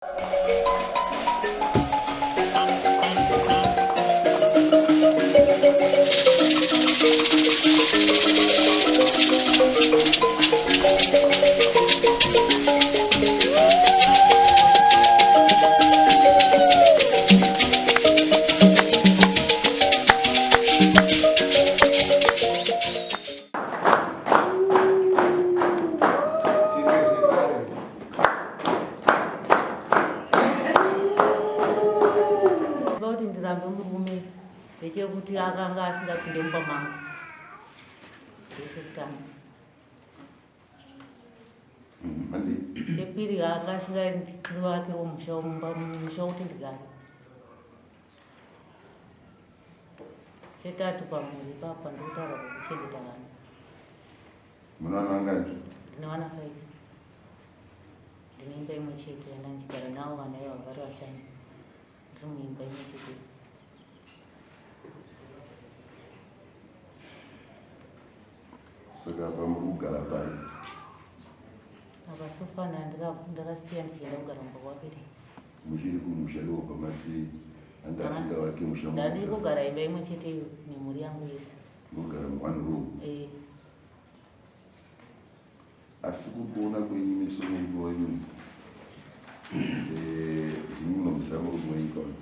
Kuti ndirambe murume ndechekuti akanga asingapinde mumba mangu ndechekutanga. Chepiri anga asingandivakirwo musha mumba musha kuti ndigare. Chetatu pamhuri ipapa ndikutaura kuchengeta vana. Muna vana vangani? Ndine vana 5. Ndine imba imwe chete yandandigara navo vana ivavo vari vashanu. Ndiri muimba imwe chete. Saka apa muri kugara pai? Apa sofana ndakasiya ndichienda kugara mumba kwapiri. Muchiri kumusha iwo pamati anga asingavaki musha. Ndandiri kugara imba imwe chete iyo nemhuri yangu yese. Mugara mu one room. Eh. Asi kukuona kwenyu meso murume wenyu eh, ndimi munomuziva murume wenyu kaona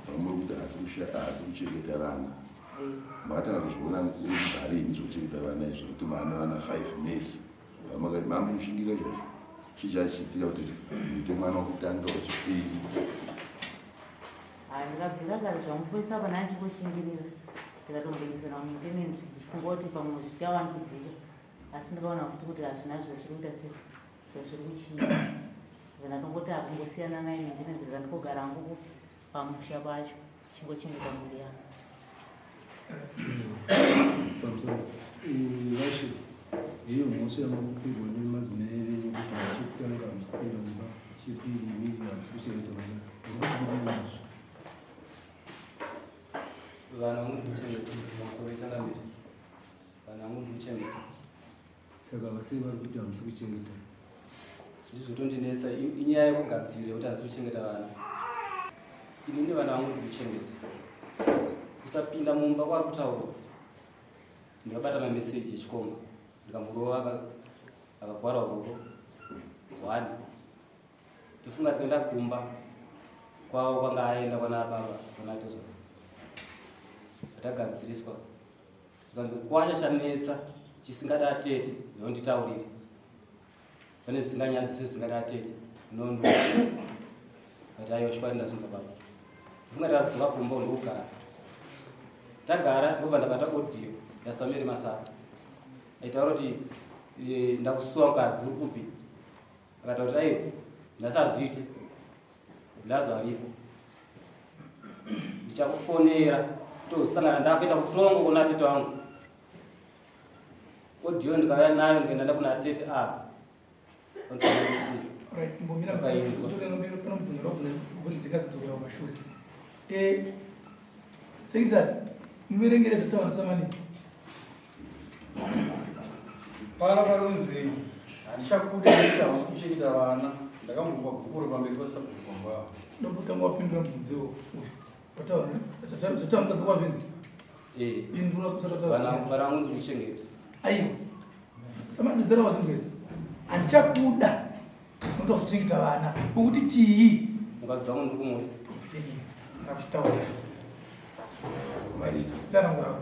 vamuri kuti haasi kuchengeta vana makatanga kuzviona varini zvekuchengeta vana izvo kuti maana vana five mese vamakati mamukushingira chaizvo chii chachiitika kuti muite mwana wekutanga wechipiri Ndikabvira kare zvangu kwese apa ndandichingoshingirira ndikatomboendesana kumaintenance ndichifunga kuti pamwe zvichavandudzika asi ndikaona futi kuti hazvina zvazviri kuita se zvazviri kuchinja saka ndatongoti akungosiyana naye maintenance rega ndikogara hangu pamusha pacho chingochengeta mhuri yangu. Pamusoro vashe ndiyo mhosva yamakupirwa nemadzimai venyu kuti chekutanga hamusi kupinda mumba chepiri imimi hamusi kuchengeta vana murikuti nazvo vana vangu ndikuchengeta pamusoro ichangamire vana vangu ndikuchengeta Saka vasei vari kuti hamusi kuchengeta? Ndizvotondinetsa inyaya yekugadzira yekuti handisi kuchengeta vana. Ini nevana vangu ndikuchengeta. Kusapinda mumba kwakutaurwa. Ndakabata mameseji echikomba ndikamurova akagwara ruoko one. Tofunga tikaenda kumba kwavo kwanga aenda kwana baba kwana tezvara. Tagadziriswa Zvikanzi kwasha chanetsa chisingada atete ndinonditaurire. Pane zvisinganyadzise zvisingada atete ndinondo. But ayo shwari ndazvinzwa baba. Ndinga tadzoka kumba ndokugara. Tagara ndobva ndabata audio yaSamiri Masaka. Aitaura kuti eh, ndakusuwa mukadzi uri kupi? Akataura kuti aiwa ndasazviite. Blazo aripo. Ndichakufonera tozosangana ndakuenda kutongo kuna tete wangu. Audio ndikauya nayo ndikaenda kuna tete ah. Right, mbomira Wakainzwa. kumashure. Eh, secretary, muverengere zvataura samaniji. Para parunzi handichakude nekuti hausi kuchengeta vana ndakambopa gupuro pamberi pasabhuku wangu Ndombotanga wapindura mubvunzo uyu. Wataura zvataura mukadzi wazvinzi. Eh. Pindura usati wataura. Vana vana vangu ndikuchengeta. Aiwa. Samaniji dzara wazvinzi. Handichakuda. Unoda kuchengeta vana. Ukuti chii? Mukadzi wangu ndiri kumuda. Akuchitaura. Tsanangura.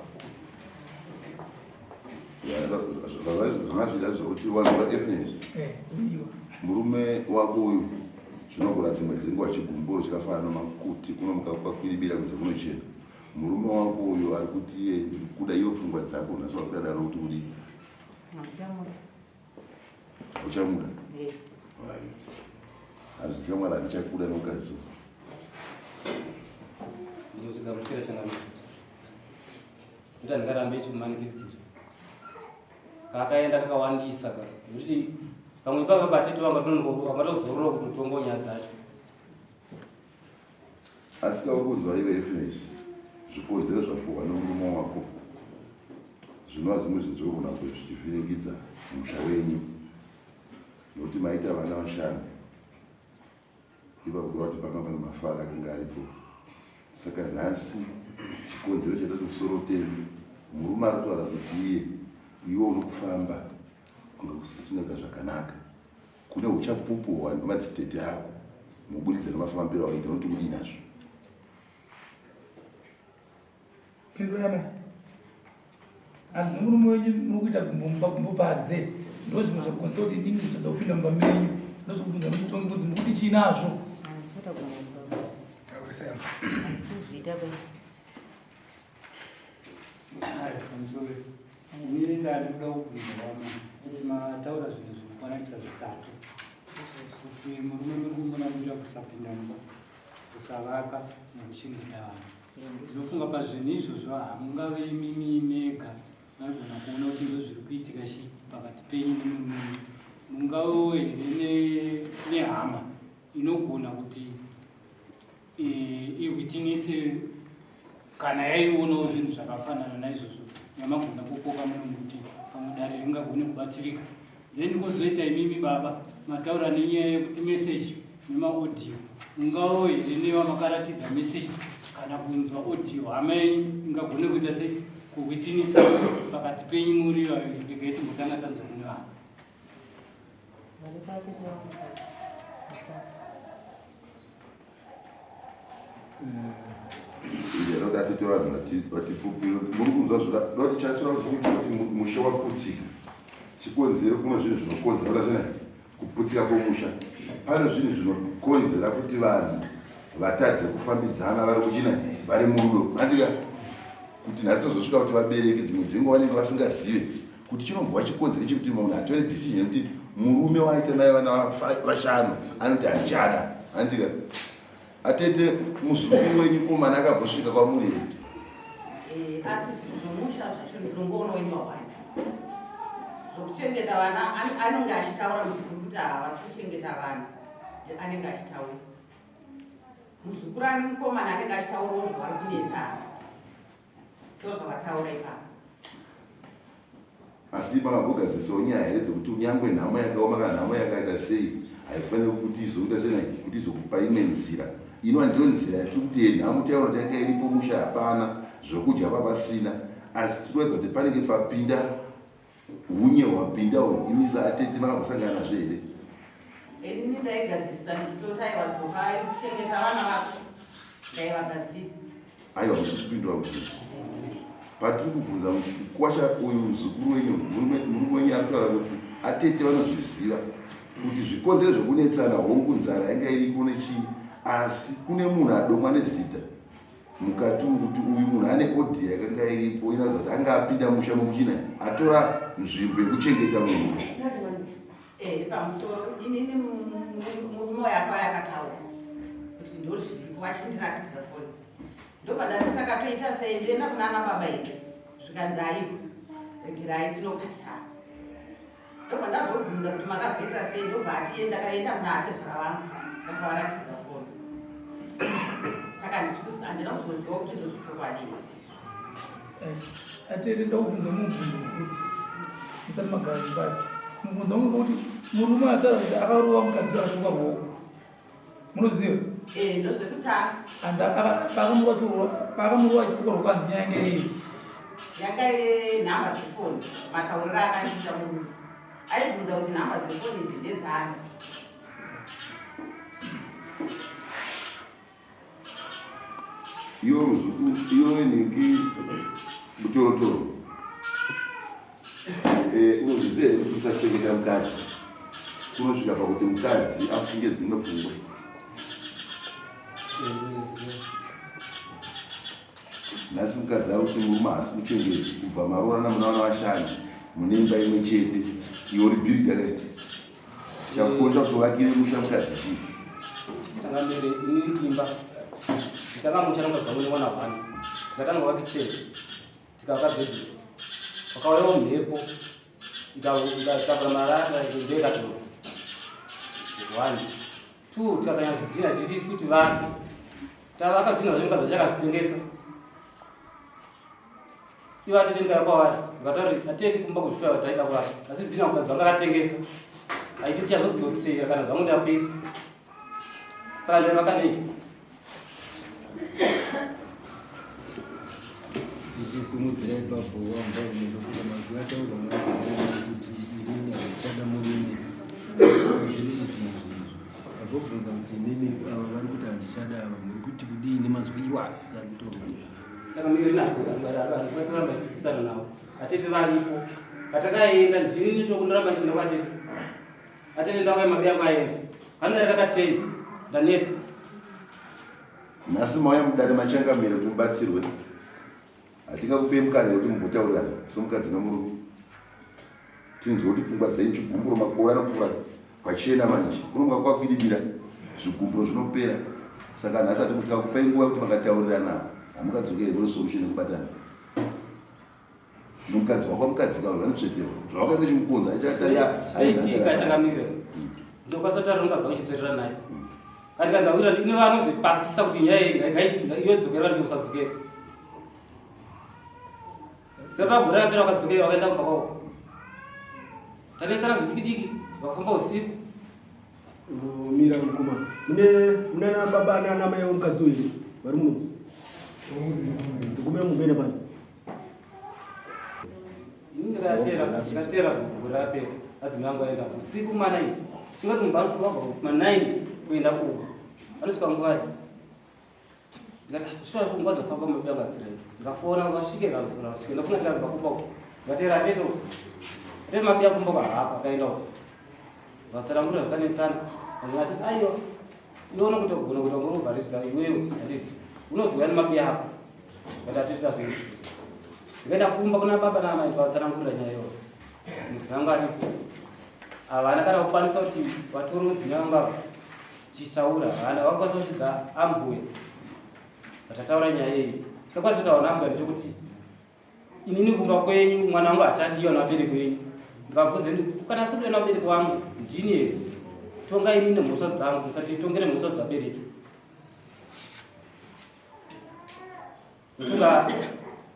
Zvanga zvekuti wanzwa Efnes. Eh, udiwa. Murume wako uyu zvinogona dzimwe dzenguva chigumburo chakafanana nemakuti kunomuka kwakwiribira kunze kunochena. Murume wako uyu ari kuti iye ndiri kuda iwe pfungwa dzako nhasi wakadaro kuti udii? Handichamuda. Uchamuda? Eh. Right. Hazvichamwari handichakuda nomukadzi uyu. Ndinochigamuchira changamire. Kuti handingarambe ichikumanikidzira. Kakaenda kakawandisa ka. Nekuti pamwe ipapa batete vanga vangatozorora kuti utongo nyaya dzacho. Asi kaukudzwa iwe Happiness, zvikonzero zvapuhwa nemurume wako zvinova zvimwe zvinhu zvinogona kunge zvichivhiringidza musha wenyu nokuti maita vana vashanu. Ipapo kureva kuti panga pane mafaro akanga aripo. Saka nhasi chikonzero chaita kuti musoro uteme, murume ari kutaura kuti iye iwe uri kufamba kunge kusina kuita zvakanaka. Kune uchapupu hwemadzitete ako muburikidza nemafambiro awaita unoti kudii nazvo? Tendwai amai. Hanzi nemurume wenyu muri kuita gumbo mumba gumbo panze. Ndozvimwe zvakukonzera kuti inini ndotadza kupinda mumba menyu. Ndozvokubvunza nomutongi kuti mukuti chii nazvo. Handichada gumbo mumba. Handisi kuzviita pai. Pamusoro ini ndandikuda kubvunza vamwe kuti mataura zvinhu zvinokwana kuita zvitatu kuti murume muri kumurambira kusapinda mumba kusavaka nekuchengeta vanhu Ndinofunga pazvinhu izvozvo hamungave imimi mega maigona kuona kuti ndozviri kuitika chi pakati penyu nemurume wenyu. Mungavewo here nehama inogona kuti e, iwitinise kana yaionawo zvinhu zvakafanana naizvozvo yamagona kukoka munhu kuti pamwe dare ringagone kubatsirika Then kozoita imimi baba mataura nenyaya yekuti message nemaaudio ungawo here nevamakaratidza message kana kunzwa audio hama yenyu ingagone kuita sei kuwitinisa pakati penyu muri vaviri regai timbotanga tanzwa kune vanhu Ndinoda tete vanhu vatipupire muri kunzwa zvoda kuti chatsura kuti musha waputsika chikonzero kuno zvinhu zvinokonzera kuda sena kuputsika kwomusha pane zvinhu zvinokonzera kuti vanhu vatadze kufambidzana vari kuchina vari murudo andika kuti nhasi tozosvika kuti vabereki dzimwe dzenguva vanenge vasingazive kuti chinombova chikonzero chekuti munhu atore decision yekuti murume waaita naye vana vashanu anoti handichada handika atete muzukuru wenyu komana akambosvika kwamuri here eh, asi zvomusha zvacho ndinongoonawo imba wani zvokuchengeta vana anenge achitaura muzukuru kuti havasi kuchengeta vana anenge achitaura muzukuru ani mukomana anenge achitaurawo zvavari kunetsana so zvavataura ipapo asi makagogadzisawo nyaya here dzekuti nyangwe nhamo yakaoma kana nhamo yakaita sei haifaniri kuti izokuita sei kuti izokupa imwe nzira inova ndiyo nzira yatiri kuti yenhamo taiona kuti yanga iripo musha hapana zvokudya papasina asi tiri kuratidza kuti panenge papinda hunye hwapinda uhu imisa atete makambosangana nazvo here Inini ndaigadzirisa ndichitoti aiwa dzokai kuchengeta vana vako ndaivagadzirisa. Aiwa muchipindura kuti patiri kubvunza mukwasha uyu muzukuru wenyu murume wenyu ari kutaura kuti atete vanozviziva kuti zvikonzero zvekunetsana hongu nzara yanga iriko nechii asi kune munhu adomwa nezita mukati umu kuti uyu munhu ane odhiya yakanga iripo inoratidza kuti anga apinda musha mukuchina atora nzvimbo yekuchengeta munhu Eh, pamusoro inini murume uyo akauya akataura kuti ndozviripo vachindiratidza foni ndobva ndati saka toita sei ndoenda kuna ana baba here zvikanzi aiwa regerai tinogarisana ndobva ndazobvunza kuti makazoita sei ndobva atiye ndakaenda kuna atezvara vangu ndakavaratidza foni saka handina kuzoziva kuti ndozvichokwadi eh, atete ndakubvunza mubvunzo kuti musati magara mukadzi mubvunzo wangu kuti murume ataura kuti akarova mukadzi wake paruoko munoziva eh, ndozvekutanga pakamurova chituko rwoko hanzi nyaya yanga iri yanga iri nhamba dzefoni matauriro akandiita murume aibvunza kuti nhamba dzefoni idzi ndedzani Iwe muzukuru, iwe nhingi mutorotoro. Eh, unozviziva here kuti usachengeta mukadzi kunosvika pakuti mukadzi afunge dzimwe pfungwa? Nhasi mukadzi ari kuti murume haasi kuchengeta kubva maroorana muna vana vashanu mune imba imwe chete iwe uri bhiridha kai Chakukosha kuti uvakire musha mukadzi chii? Changamire ini imba nditanga musha nokabva mune mwana hwani tikatanga vaka kicheni tikavaka bedroom pakauyawo mhepo ikatakura marata ndo ikatora one two tikakanya zvidhina titi isu tivake tavaka zvidhina zvacho mukadzi vachakazvitengesa Ivo atete ndikaya kwavari ndikataura kuti atete kumba kuzvishuwa taida kwavari asi zvidhina mukadzi vanga akatengesa aiti tichazodzosera kana zvangu ndapisa Saka ndaivakanei? Tichisimudzira ipapo wamba unotofunga mazwi ataurwa kuti inini handichada murume zviri izvi izvi agobvunza kuti inini ava vari kuti handichada ava muri kuti kudii nemazwi iwayo ari kutaurwa. Saka miri nako andikwanisa kuramba ndichiisana navo. Atete varipo. Patakaenda ndini nditokundiramba ndichienda kwatete. Atete ndauya mabi angu aenda. Kanodarika kateni ndaneta. Nhasi mauya mudare machangamire kuti mubatsirwe. Hatingakupei mukana wekuti mumbotaurirana somukadzi nomurume. Tinzwe kuti pfungwa dzenyu chigumburo makore anopfuura kwachena manje. Kunonga kwakwidibira zvigumburo zvinopera. Saka nhasi ati kuti kakupai nguva yekuti makataurirana hamungadzokeri kune solution yekubatana. Nomukadzi wako mukadzi kawo vanotsveterwa. Zvawakaita chimukonza Chinoitika changamire. Ndokwanisa kutaura nomukadzi wako uchitsveterana naye. Kati kanzawira ine vanozopasisa kuti nyaya iyi yodzokera ndi usadzokera. Sepagore rapera vakadzokera vakaenda kumba kwavo. Tanesana zvidiki diki vakafamba usiku. Mira mukoma. Mune munana baba nana mai womukadzi uyu vari muno. Ndikumbira mumboenda panze. Ini ndakatera ndakatera gore rapera adzimai angu aenda usiku kuma 9. Tingati mumba anosvika kubva kuma 9 kuenda kuko. Anosvika nguvai? Ndikati shuwa nguva dzafamba mabi angu asira. Ndikafona vasvike vasvike ndafuna ndabva kumba uko. Ndikatera atete uko. Atete mabi akumba uko haapo akaenda uko. Vatsanangurira zvakanetsana. Atete aiwa iwe unokuti ugona kuita ungovharidza iwewe handiti unozouya nemabi ako. But atete tazvinhu. Ndikaenda kumba kuna baba naamai ndikavatsanangurira nyaya iyoyo. Mudzimai wangu aripo. Havana kana kukwanisa kuti vatore mudzimai wangu ava tichitaura. Havana vakakwanisa kusvidza ambuya. Vatataura nyaya iyi. Tikakwanisa kutaura naambuya ndechekuti inini kumba kwenyu mwana wangu hachadiwa nevabereki venyu. Ndikabvunza kana asiri kudiwa nevabereki vangu ndini here? Tonga inini nemhosva dzangu musatitongere mhosva dzabereki. Ndofunga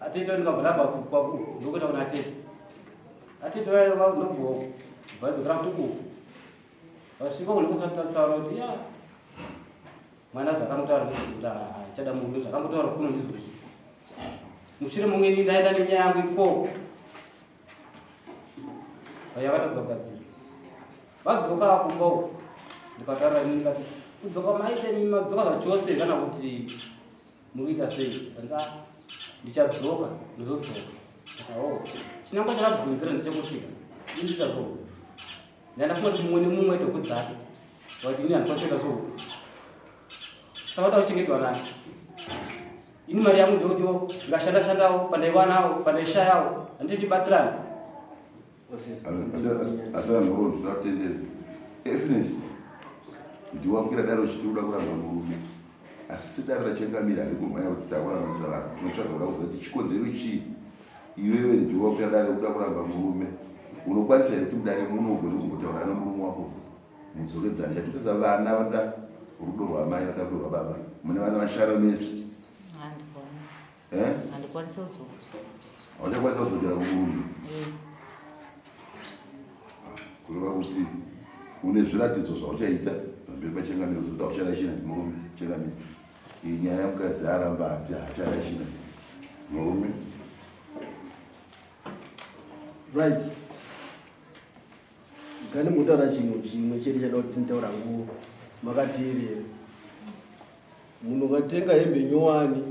atete ndikabva ndabva kwaku ndokuita kuna atete. Atete vaya ndobva vadzokera futi uku. Vasvika uku ndokusataura kuti ya mwana zvakangotaura ndizvo kuti hachada murume zvakangotaura kuno ndizvo. Mushure munge ini ndaenda nenyaya yangu ikoko. Vaya vakatadza kugadzira. Vadzoka kumba uku ndikataura ini ndikati kudzoka maita ini madzoka zvachose kana kuti muri kuita sei? Kanzi ah ndichadzoka ndozodzoka. Ndikati oh chinangwa chandabvunzira ndechekuti ini ndichadzoka. Ndaenda kuti mumwe nemumwe aite huku dzake. Vakati ini handikwanisi kuita zvehuku. Saka vada kuchengetwa nani? Ini mari yangu ndeyekutiwo ndikashanda shandawo pandaiwanawo pandaishayawo handiti tibatsirane. Atara nhoroondo zvakutendera. Efines ndiwakwira dare uchiti uda kuramba murume asi sedare rachangamira hari kumhanya kuti takurambanisa vanhu tinotsvaga kuda kuziva kuti chikonzero chii iwewe ndiwakwira dare uda kuramba murume unokwanisa here kuti mudare muno ugone kumbotaura nomurume wako mudzokedzana chatopedza vana vanoda rudo rwamai vanoda rudo rwababa mune vana vashanu mese. Handikwanisi. Eh? Handikwanisi kudzoka. Hauchakwanisa kudzokera kumurume. Kureva kuti une zviratidzo zvauchaita pamberi pachangamiro zvokuti hauchada china murume changamiro. Iyi nyaya mukadzi aramba ati haachada china murume. Right. Ngandimbotaura chinhu chimwe chete chada kuti nditaura hangu makateerera. Munhu ukatenga hembe nyowani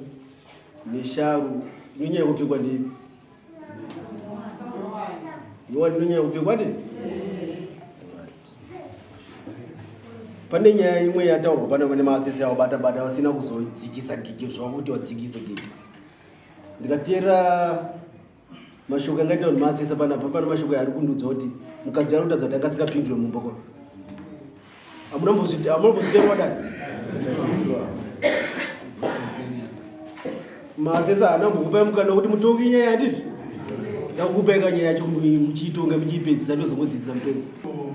nesharu inonyanya kupfekwa ndeipi? Nyowani inonyanya kupfekwa ndei? Pane nyaya imwe yataurwa pane vane maasese avo bata bata vasina kuzodzikisa gige zvava kuti vadzikise gige. Ndikateera mashoko angaita kuti maasese panapa pane mashoko ari kundiudza kuti mukadzi ari kutadza kuti anga asingapindure mumba kwa. Hamuna mbozviteerwa dai? Maasese haana mbokupai mukana wekuti mutonge nyaya handizvo? Ndakukupai kanyaya yacho muchiitonga muchiipedzisa ndozongodzikisa mutongo.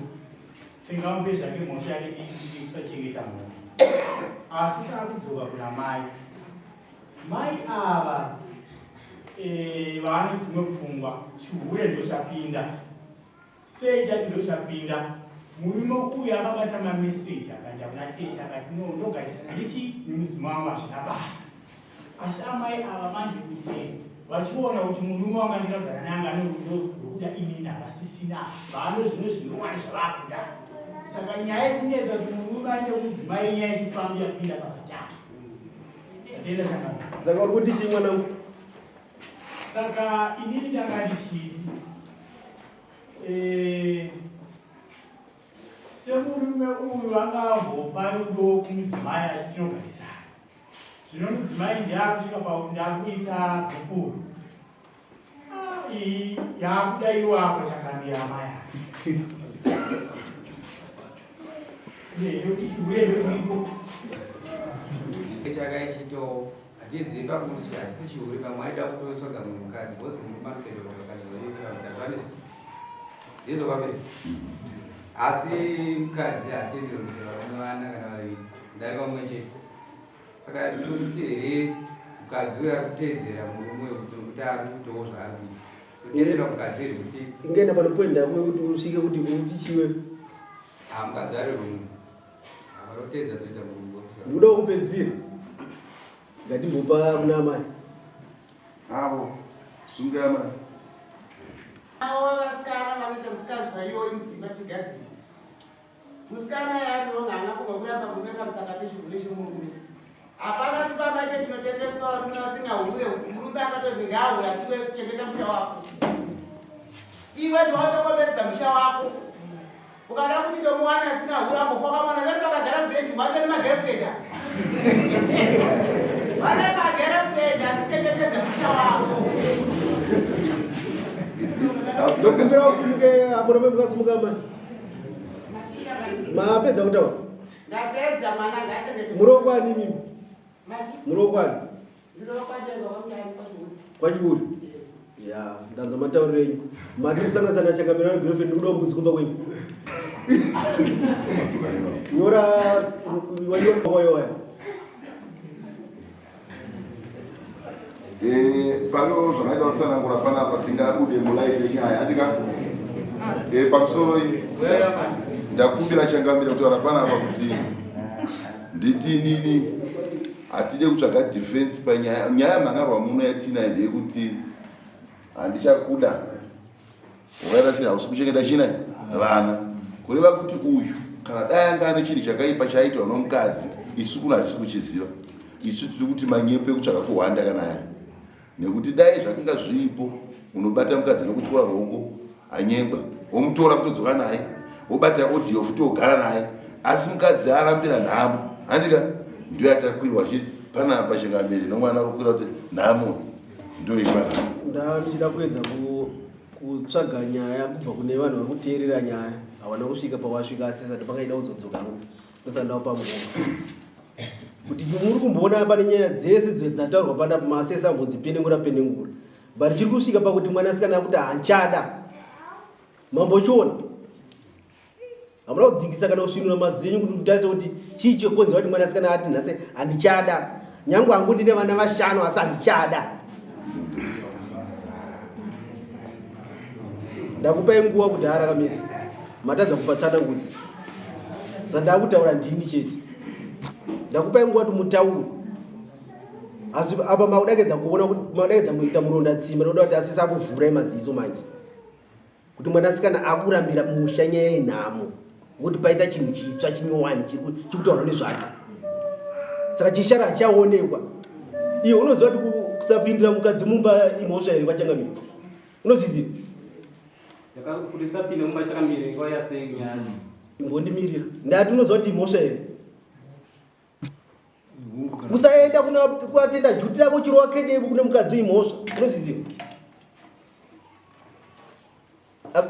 Tingamupe zvake mhosva yake yekusachengeta mhuri, asi taakudzoka kuna mai. Mai ava vaane dzimwe pfungwa, chihure ndochapinda. Sei tati ndochapinda? Murume uyu akabata mameseji akaenda kuna tete akati no ndogarisana ndichi nemudzimai wangu hazvina basa. Asi amai ava manje kuti vachiona kuti murume wanga ndakagara naye anga ane rudo rwekuda inini havasisina vaano zvimwe zvinyowani zvavakuda. Saka nyaya yekunetsa kuti murume aende kumudzimai nyaya yechipambi yapinda pakatatu. Ndatenda zvakanaka. Saka uri kuti chii mwanangu? Saka inini ndanga ndichiti eh, semurume uyu anga ambopa rudo kumudzimai achitinogarisana zvino mudzimai ndiye akusvika pakuti ndakuisa gupuro ah, iyi yakuda iwako chakamira amai ake Chakaichito hatizivi pakuti hachisi chihure pamwe aida kutotsvaga mumwe mukadzi because murume anotenda kuti vakadzi vaviri vatatu vane ndizvo kwaperi asi mukadzi hatenderwi kuti varume vana kana vaviri ndai pamwe chete saka ndinokuti here mukadzi uyo ari kuteedzera murume uyo kuti nokuti ari kuitawo zvaari kuita kutendera mukadzi here kuti ingaenda pane point yako yekuti usvike kuti utichiwe ah mukadzi ari rume Avaroteedza zvinoita murume. Ndikuda kupedzisira. Ngatimbopa kuna amai. Avo, sungai amai. Avo vasikana vanoita musikanzwa iyoyo mudzimba tichigadzirisa. Musikana yaarironga angafunga kuramba murume pamusaka pechihure chemurume. Hapana supermarket inotengeswa varume vasingahure, murume akatozi ngaahure asi iwe chengeta musha wako. Iwe ndiwatokomberedza musha wako. Ukada kuti ndomuwana asingahure ambofa wakamuwana vese vakagara kubhenji vatori magirlfriend. Vane magirlfriend asi chengetedza musha wako. Ndokumbira usimuke apo mukasimuka mai. Mapedza kutaura. Ndapedza mwana ngaachengete. Murokwani mimi. Mati? Murokwani. Ndinokwajenga kwamutari kwachiuri. Kwachiuri. Ya, ndanzwa matauriro enyu. Mati kusanganisana chakamira girlfriend ndikuda mbudzi kumba kwenyu. Nyora wanyora waya. Eh, pano zvakaita kutsanangura panapa tingabude mulaini yenyaya andika eh, pamusoro iyi ndakumbira changamira kutaura panapa kuti nditi inini hatide kutsvaga defense panyaya nyaya mhangarwa muno yatinayo ndeyekuti handichakuda Wakaita sei hausi kuchengeta china vana. Kureva kuti uyu kana dai anga ane chinhu chakaipa chaaitwa nomukadzi isu kuno hatisi kuchiziva. Isu tiri kuti manyepo ekutsvaga kuhwanda kana aya. Nekuti dai zvakanga zviripo unobata mukadzi nekutyora ruoko anyengwa womutora kutodzoka naye wobata audio futi wogara naye asi mukadzi arambira nhamo handika ndiyo yatakwirwa chi panapa chingamiri nomwana uri kukwira kuti nhamo ndoipa ndaa ndichida kuedza kutsvaga nyaya kubva kune vanhu vari kuteerera nyaya havana kusvika pawasvika asi sati pangaida kuzodzoka hangu ndosati ndaupa mukoma kuti muri kumboona pane nyaya dzese dzataurwa panapa maasesi ambodzipenengura penengura but chiri kusvika pakuti mwanasikana akuti hanchada mambochiona Hamuna kudzikisa kana kusvinura maziso enyu kuti mutarise kuti chii chokonzera kuti mwanasikana ati nhasi handichada. Nyange hangu ndine vana vashanu asi handichada. Ndakupai nguva kudhara kamisi. Matadza kupa tsanangudzi. Saka ndakutaura ndini chete. Ndakupai nguva kuti mutaure. Asi apa makudakedza kuona kuti makudakedza kuita muronda tsima nokuda kuti asisa kuvhurai maziso manje. kuti mwanasikana akurambira musha nyaya yenhamo ngokuti paita chinhu chitsva chinyowani chiri kutaurwa nezvacho saka chishara hachichaonekwa iye unoziva kuti kusapindira mukadzi mumba imhosva here kwachangamire unozviziva kuti sapinde mumba chakamire kwauya sei nyaya imbondimirira ndati unoziva kuti imhosva here usaenda kuatenda juti rako chirova kedevu kune mukadzi imhosva unozviziva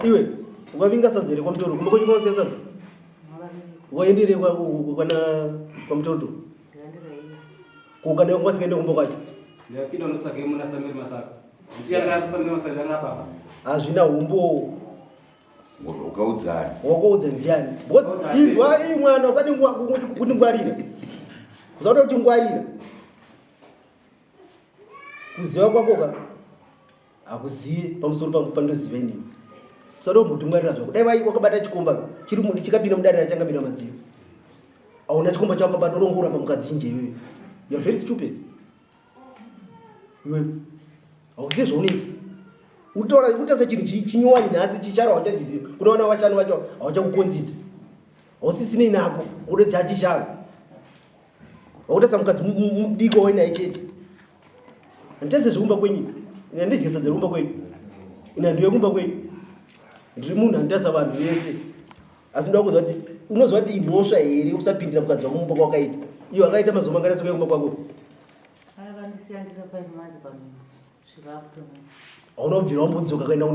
iwe ukavinga sadza here kwamutoro kumba kwenyu kwausiya sadza waenderei kwana kwamutoro ko kana wanga usikaende kumba kwacho ndapinda unotsvage muna samiri masaka ndichiyanga samiri masaka ndanga baba hazvina humbowo Wakaudzani? Wakaudza ndiani? Because inzwa iyi mwana usati kuti ngwarira. Usati kuti ngwarira. Kuziva kwako ka hakuzive pamusoro pangu pandoziva inini. Usada kumbotingwarira zvako. Dai vai wakabata chikomba chiri mu chikapinda mudare rachangamira madziro. Hauna chikomba chawakabata urongora pamukadzi chinje iwewe. You are very stupid. Iwewe. Hauzivi zvaunoita. Utaura kutasa chinhu chinyowani nhasi chicharo hauchachiziva. Kuna vana vashanu vacho hauchakukonzida. Hausisinei nako. Unoda chicharo. Wakutarisa mukadzi mudiki wainaye chete. Handitarise zvekumba kwenyu. Ini handidye sadza rekumba kwenyu. Ini handiuye kumba kwenyu. Ndiri munhu anditarisa vanhu vese. Asi ndoda kuziva kuti unoziva kuti imhosva here kusapindira mukadzi wako mumba kwawakaita. Iyo akaita mazuva mangani asikuya kumba kwako? Akandisiya ndina 5 months pamimba. Hauna kubvira wambodzoka kuenda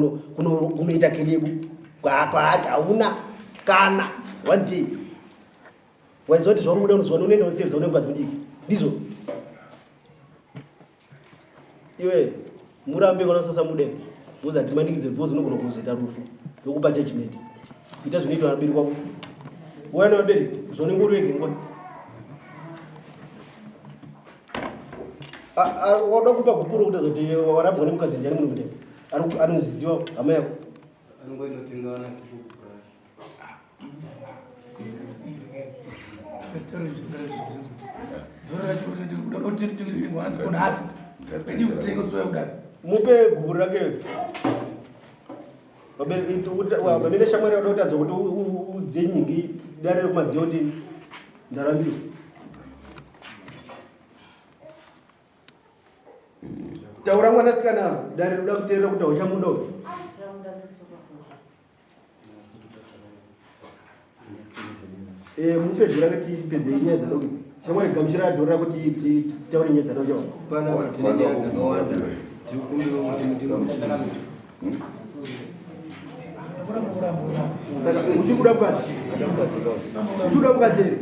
kunoita kedebu kwaari hauna kana one day. Waiziva kuti zvauri kuda unoziva unoenda unosevza une mukadzi mudiki. Ndizvo. Iwe murambe kana usasamude. Because hatimanikidze because unogona kuzoita rufu. Ndokupa judgment. Ita zvinoitwa vabereki wako. Uya nevabereki zvaunenge uri wega nguva. Wada kupa gupuro kuti azoti warambwa nemukadzi ndiani munhu kuti anozviziva hama yako. Anongoinotenga vana siku kubra. Mupe gupuro rake. Vamene shamwari vada kutadza kuti udze nyingi dare rekumadziyo kuti ndarambiwa. Taura mwanasikana dare roda kuteerera kuti hauchamuda uyu. Eh, mupe dhora kuti tipedze nyaya dzado idzi. Shamwari gamuchira dhora kuti titaure nyaya dzado chavo. Pana tine nyaya dzakawanda. Tikumbira kuti mutimu. Saka uchikuda mukadzi? Uchikuda mukadzi here?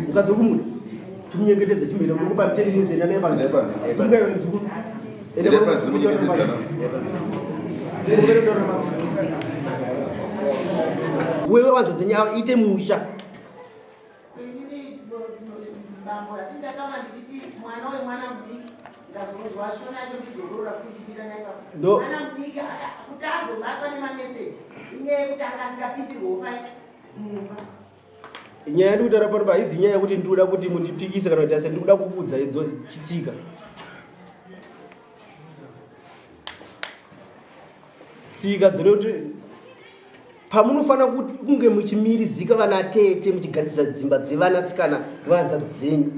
Mukadzi wekumuda? Chimunyengetedza chimuita kuti kupa 10 minutes enda naye panze. Simuka iwe mzukuru. Enda panze munyengetedzana. Wewe wanzwa dzenyaya ite musha. Inini bambo ndataura ndichiti mwana uyu mwana mudiki ndazonzwa shona yacho ndidzokorora futi ichipinda naipa mwana mudiki kuti azobatwa nemameseji inyaya yekuti anga asingapindirwewo pai mumba. Nyaya yandiri kutaura pano haizi nyaya yekuti ndikuda kuti mundipikise kana kuti ase ndikuda kukuudza idzo chitsika. Tsika dzinoti pamunofanira kunge muchimirizika vana tete muchigadzisa dzimba dzevanasikana vehanzvadzi dzenyu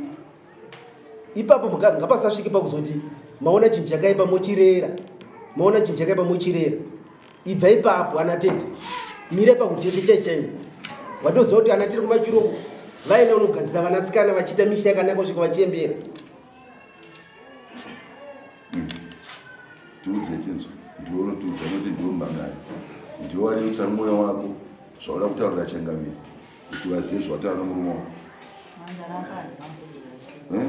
ipapo ngapasasvike pakuzoti maona chinhu chakaipa mochirera maona chinhu chakaipa mochirera ibva ipapo ana tete mire pakutete chai chaiwo watoziva kuti ana tete kumachiroko vaenda kunogadzisa vanasikana vachiita misha yakanaka kusvika vachembera Tiudze tinzwe. Ndiwe unotiudza unoti ndiwe mumangari. Ndiwe warerutsa mwoyo wako zvauda kutaurira changamire kuti vazive zvawataura nomurume wako. Eh?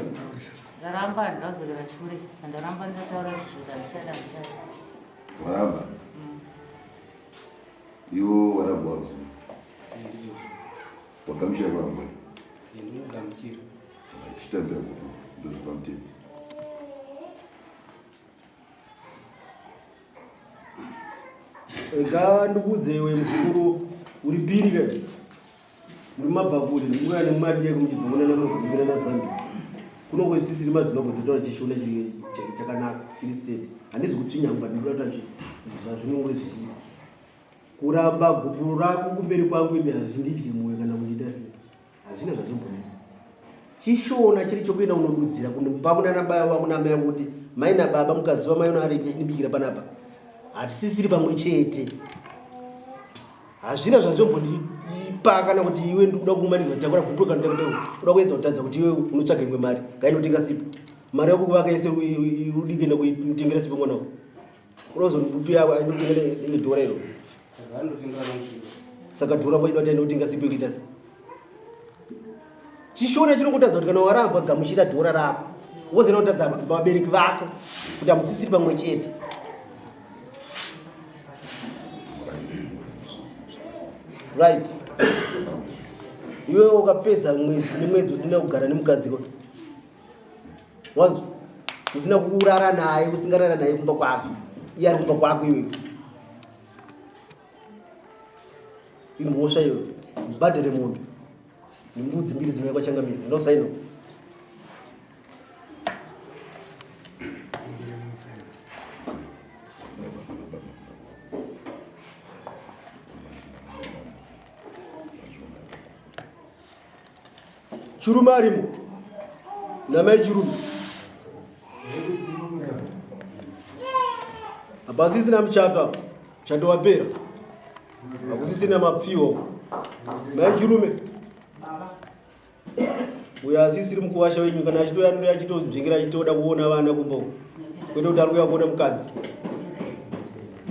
Ndaramba handinazokera shure. Ndaramba ndataura kuti handichada handichada. Waramba? Iwo warambwa waruziva. Wagamuchira kurambwa? Ndinogamuchira. Chitambira kupi? Ndozvepamutemo. Rega ndikuudze iwe muzukuru uri piri ke. Muri mabvakure mukuya nemumadiya muchibva kuna Mozambique nana Zambia. Kuno kwesi tiri maZimbabwe totaura chishona chiri chakanaka chiri state. Handizi kutsvinya but ndinoda kutaura zvazvinonge zvichiita. Kuramba gupuro rako kumberi kwangu imi hazvindidye mwoyo kana kundiita sei. Hazvina zvazvimboita. Chishona chiri chokuenda kunodudzira kunopa kunana baba wako namai wako kuti mai nababa mukadzi wamai uno ari achinibikira panapa. Hatisisiri pamwe chete. Hazvina zvazvombondipa kana kuti iwe ndikuda kuumanidzwa takura gupuro kana kuda kuedza kutadza kuti iwe unotsvaga imwe mari ngainotenga sipo. Mari yako kuvaka yese udike nekuitengera sipo mwana wako. Unozondibutu yako ainotenga nedhora iro. Saka dhora kwaida kuti ainotenga sipo ikuita sei? Chishona chinokutadza kuti kana warambwa gamuchira dhora rako. Wozena kutadza vabereki vako kuti hamusisiri pamwe chete. Right. Iwe ukapedza mwedzi nemwedzi usina kugara nemukadzi ko. Wanzwa? Usina kurara naye, usingarara naye kumba kwako. Iye ari kumba kwako iwe. Imhosva iyo. Mubhadhere mombe. Nembudzi mbiri dzinouya kwachangamire. Inosaina. Chirume arimo namai Chirume hapasisina muchato apa, muchato wapera, hakusisina mapfiwa. Mai Chirume uyo asisiri mukuwasha wenyu, kana achitoyanura achitonzvengera achitoda kuona vana kumba uko, kwete kuti ari kuuya kuona mukadzi.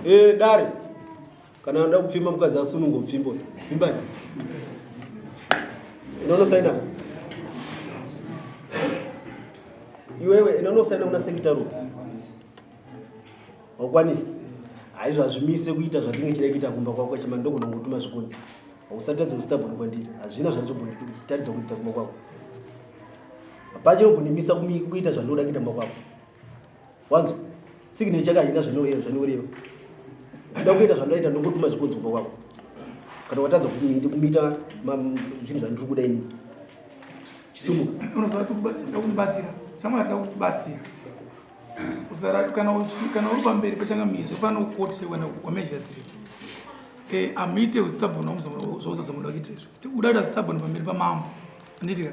E dare, kana anoda kupfimba mukadzi asunungo pfimbo pfimbai inonosaina iwewe inonosaina kuna sekitaru haukwanisi. Haizvo hazvimise kuita zvatinge chida kuita kumba kwako chima ndokunongotuma zvikonzi hausatadza ustabhoni kwandiri hazvina zvandinombonitaridza kuita kumba kwako hapana chinombondimisa kuita zvandinoda kuita kumba kwako wanzwa signature kahina zvanoreva kuda kuita zvandaita ndongotuma zvikonzi kumba kwako kana watadza kumita zvinhu zvandiri kuda ini chisumuka unofanira kubatsira chamwari da kukubatsira usara kana kana uri pamberi pachangamire zvofanira kukoti kuenda kwamagistrate eh amuite ustabhona zvausazamunda kuita izvo uda kuita ustabhona pamberi pamambo handiti ka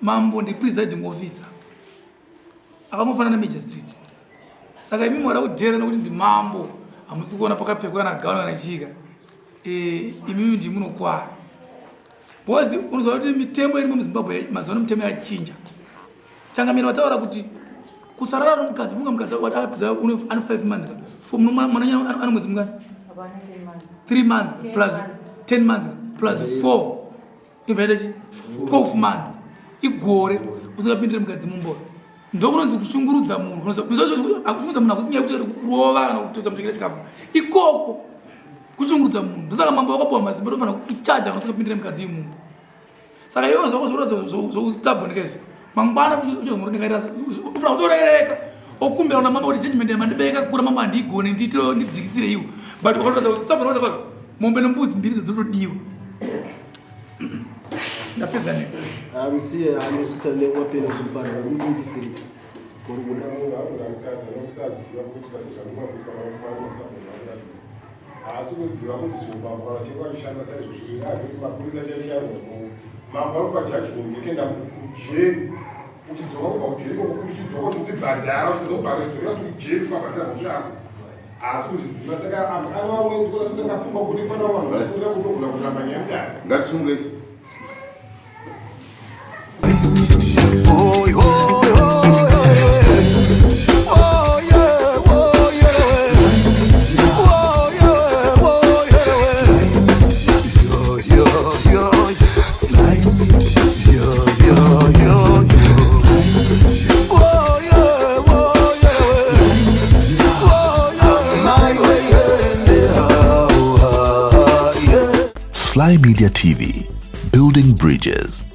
mambo ndi presiding officer akangofanana nemagistrate saka imi mwada kudheera nekuti ndimambo hamusi kuona pakapfekwa kana gauni kana chika eh, imimi ndimunokwara because unoziva kuti mitemo irimo muzimbabwe mazuva ano mitemo yachinja changamire vataura kuti kusarara nomukadzi funga mukadzi apedza ane 5 months ka mwana ane mwedzi mungani 3 months plus 10 months plus 4 invaita chi 12 months igore usingapindire mukadzi mumboyo ndokunonzi kushungurudza munhu kushungurudza munhu hakusi nyaya yekuti kurova kana kutoita muchengeta chikafu ikoko kushungurudza munhu ndosaka mambo wakapuwa masimba tofanira kuchaja kana usingapindire mukadzi imumbo saka iwe zvako zvinoratidza zvoustabhonika izvi mangwana uchazongorondingairasa ufana kutorereka okumbira kuna mambo kuti judgment yamandibeka kukura mambo handiigoni ndiitiro ndidzikisire iwo but ukatoratidza kuti stubborn kuti mombe nembudzi mbiri dzotodiwa ndapedza ne amsiye anozvita newapera kuti mfana uri kuda mukadzi anokusaziva kuti pasezvamumakuita haasi kuziva kuti zvimambo kana chinge vachishanda saizvozvo zvingazi kuti mapurisa chaishaya mambo anopa judgment yekuenda kujeri uchidzoka kubva kujeri ikoko futi uchidzoka kuti ndibhadhara uchidzoka kubhadhara uchidzokera futi kujeri uchibhadhara mhosva yako haasi kuzviziva saka anova mwedzi kuona sekuti angapfungwa kuti pana vanhu vanofunga kuti unogona kuramba nyaya mudare ngatisungei Slymedia TV, building bridges.